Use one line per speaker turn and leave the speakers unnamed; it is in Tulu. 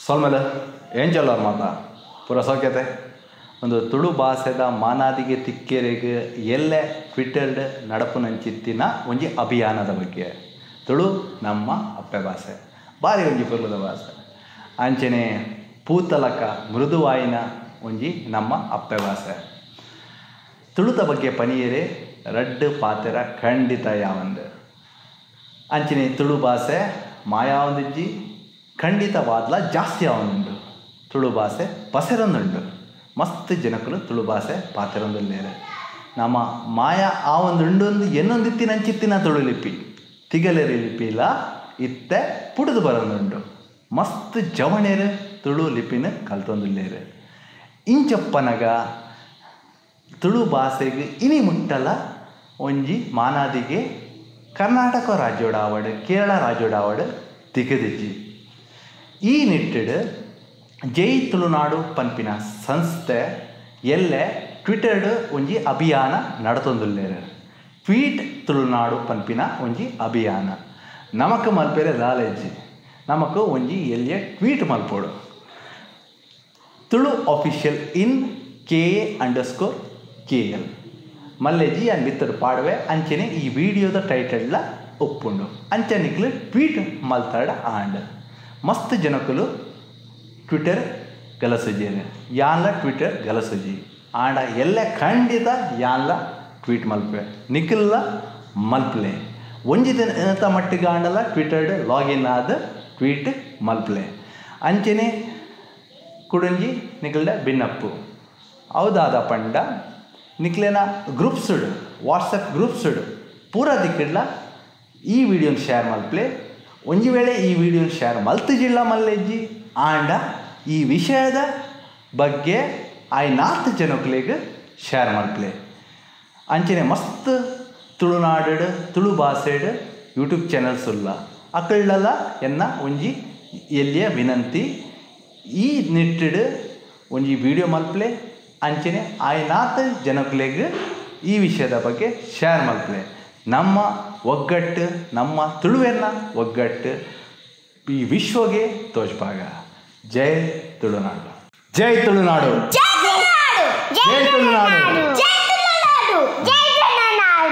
ಸೊಲ್ಮೆಲ ಏಂಜಲ್ ಮಾತ ಪೂರ ಸೌಖ್ಯತೆ ಒಂದು ತುಳು ಭಾಷೆದ ಮಾನಾದಿಗೆ ತಿಕ್ಕೆರೆಗ್ ಎಲ್ಲೆ ಟ್ವಿಟರ್ಡ್ ನಡಪುನಂಚಿತ್ತಿನ ಒಂಜಿ ಅಭಿಯಾನದ ಬಗ್ಗೆ. ತುಳು ನಮ್ಮ ಅಪ್ಪೆ ಭಾಷೆ, ಬಾರಿ ಒಂಜಿ ಪೊರ್ಲುದ ಭಾಷೆ. ಅಂಚನೆ ಪೂತಲಕ ಮೃದುವಾಯಿನ ಒಂಜಿ ನಮ್ಮ ಅಪ್ಪೆ ಭಾಷೆ. ತುಳುತ ಬಗ್ಗೆ ಪನಿಯರೆ ರಡ್ಡು ಪಾತೆರ ಖಂಡಿತ ಯಾವಂದು. ಅಂಚನೆ ತುಳು ಭಾಷೆ ಮಾಯಾವಂದಿಜ್ಜಿ, ಖಂಡಿತವಾದ್ಲ ಜಾಸ್ತಿ ಆವೊಂದುಂಡು. ತುಳು ಭಾಷೆ ಪಸೆರೊಂದುಂಡು, ಮಸ್ತ್ ಜನಕುಲು ತುಳು ಭಾಷೆ ಪಾತೆರೊಂದುಲ್ಲೆರ್. ನಮ್ಮ ಮಾಯ ಆವೊಂದುಂಡು ಎನ್ನೊಂದಿತ್ತಿನಂಚಿತ್ತಿನ ತುಳು ಲಿಪಿ ತಿಗಲೆರಿ ಲಿಪಿಲ ಇತ್ತೆ ಪುಡುದು ಬರೊಂದುಂಡು. ಮಸ್ತ್ ಜವಣೆರ್ ತುಳು ಲಿಪಿನ ಕಲ್ತೊಂದುಲ್ಲೆರ್. ಇಂಚಪ್ಪನಗ ತುಳು ಭಾಷೆಗೆ ಇನಿ ಮುಟ್ಟಲ ಒಂಜಿ ಮಾನಾದಿಗೆ ಕರ್ನಾಟಕ ರಾಜ್ಯೋಡಾವಡ್ ಕೇರಳ ರಾಜ್ಯೋಡಾವಡ್ ತಿಕ್ಕದಿಜ್ಜಿ. ಈ ನಿಟ್ಟಿಡ್ ಜೈ ತುಳುನಾಡು ಪನ್ಪಿನ ಸಂಸ್ಥೆ ಎಲ್ಲೆ ಟ್ವಿಟರ್ಡ್ ಒಂಜಿ ಅಭಿಯಾನ ನಡತೊಂದುಲ್ಲೆರ್. ಟ್ವೀಟ್ ತುಳುನಾಡು ಪನ್ಪಿನ ಒಂಜಿ ಅಭಿಯಾನ ನಮಕ್ ಮಲ್ಪೆರೆ ದಾಲೆಜ್ಜಿ, ನಮಕ್ ಒಂಜಿ ಎಲ್ಲಿಯ ಟ್ವೀಟ್ ಮಲ್ಪೋಡು. Tulu official in KA_KL ಮಲ್ಲೆಜಿ ಅನ್ ಬಿತ್ತಡು ಪಾಡುವೆ. ಅಂಚನೆ ಈ ವಿಡಿಯೋದ ಟೈಟಲ್ಲ ಒಪ್ಪುಂಡು. ಅಂಚನಿಕ್ಲು ಟ್ವೀಟ್ ಮಲ್ತಾಡ ಆಂಡ್. ಮಸ್ತ್ ಜನಕುಲು ಟ್ವಿಟರ್ ಗಲಸುಜೇರು, ಯಾನ್ಲ ಟ್ವಿಟರ್ ಗಲಸುಜಿ. ಆಂಡ ಎಲ್ಲ ಖಂಡಿತ ಯಾನ್ಲ ಟ್ವೀಟ್ ಮಲ್ಪೆ, ನಿಖಿಲ್ಲ ಮಲ್ಪಲೆ. ಒಂಜಿ ದಿನದ ಮಟ್ಟಿಗೆ ಆಂಡಲ ಟ್ವಿಟರ್ಡ್ ಲಾಗಿನ್ ಆದ ಟ್ವೀಟ್ ಮಲ್ಪಲೆ. ಅಂಚನೆ ಕುಡಂಜಿ ನಿಖಿಲ್ಡ ಬಿನ್ನಪ್ಪು ಹೌದಾದ ಪಂಡ ನಿಕ್ಲೆನ ಗ್ರೂಪ್ಸ್ಡ್ ವಾಟ್ಸಪ್ ಗ್ರೂಪ್ಸ್ಡ್ ಪೂರ ದಿಕ್ಕಿಡ್ಲ ಈ ವಿಡಿಯೋನ ಶೇರ್ ಮಲ್ಪಲೆ. ಒಂಜಿ ವೇಳೆ ಈ ವಿಡಿಯೋನ ಶೇರ್ ಮಲ್ತಿಜಿಲ್ಲ ಮಲ್ಲೆಜ್ಜಿ ಆಂಡ ಈ ವಿಷಯದ ಬಗ್ಗೆ ಆಯ್ನಾತ್ ಜನಕ್ಲೆಗ್ ಶೇರ್ ಮಲ್ಪಲೆ. ಅಂಚನೆ ಮಸ್ತ್ ತುಳುನಾಡು ತುಳು ಭಾಷೆಡ್ ಯೂಟ್ಯೂಬ್ ಚಾನಲ್ಸ್ ಉಲ್ಲ, ಅಕಲ್ಡಲ ಎನ್ನ ಒಂಜಿ ಎಲ್ಲಿಯ ವಿನಂತಿ, ಈ ನಿಟ್ಟಿಡ್ ಒಂಜಿ ವಿಡಿಯೋ ಮಲ್ಪಲೆ. ಅಂಚನೆ ಆಯ್ನಾತ್ ಜನಕ್ಲೆಗ್ ಈ ವಿಷಯದ ಬಗ್ಗೆ ಶೇರ್ ಮಲ್ಪಲೆ. ನಮ್ಮ ಒಗ್ಗಟ್ಟು, ನಮ್ಮ ತುಳುವೆರ್ನ ಒಗ್ಗಟ್ಟು ಈ ವಿಶ್ವಗೆ ತೋಜ್ಪಾಗ. ಜೈ ತುಳುನಾಡು, ಜೈ ತುಳುನಾಡು, ಜೈ ತುಳುನಾಡು.